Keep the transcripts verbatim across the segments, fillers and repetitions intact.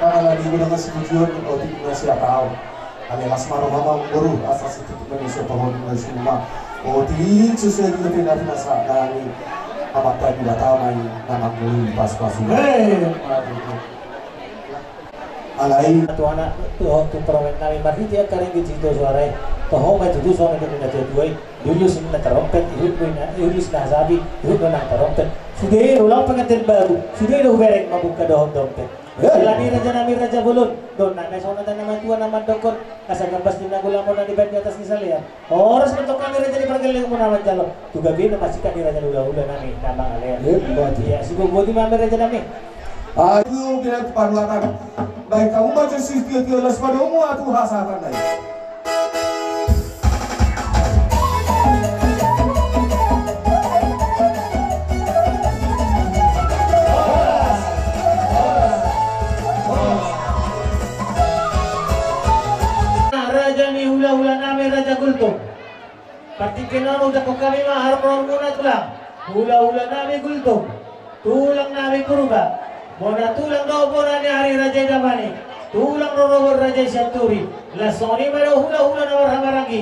Ala ni godang situjuan otik na siapa au. Ale las ma roha ma boru asa situtu mani so pahon na suma. Otik sesuai dengan tindak tindak sa nami. Amanta Debata ma i na mangolu pas pasu. Hei. Alai. Tuana tu tu permen nami marhite angka ringgit sitio suara i. Toho ma tutu songon na tutu na tutu i. Dulu sini na tarompet, ihut do na ihut do sini na sabi, ihut do na tarompet. Sude ulang pengantin baru, sude do bereng mambuka dohot dompet. Hei. Ala ni raja nami raja bolon, don nami songon na matua na mandokon, asa gambas ni na gula mona di bandi atas ni salean. Horas mentok kami raja ni pargelleng muna manjalo. Tu gabe na masika ni raja hula-hula nami na mangalean. Iya, boti. Iya, si boboti mami raja nami. Aduh, bilang tu panuatan. Baik kamu baca si tio-tio las padamu atu hasatan dai. Raja ni hula-hula nami raja Gultom. Partingkian on ucapkon hami ma haroronmuna tulang. Hula-hula nami Gultom. Tulang nami Purba. Bona tulang dohot bona ni ari raja i Damanik. Tulang rorobot raja i Sianturi. Las songon i ma dohot hula-hula na marhamaranggi.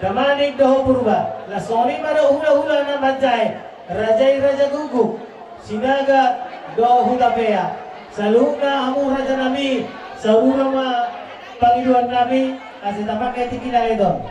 Damanik dohot Purba. Las songon i ma dohot hula-hula na manjae. Raja i raja guguk. Sinaga dohot Hutapea. Saluhutna hamu raja nami. Saur ma pangidoan nami. Asa tapangke tingki na leton.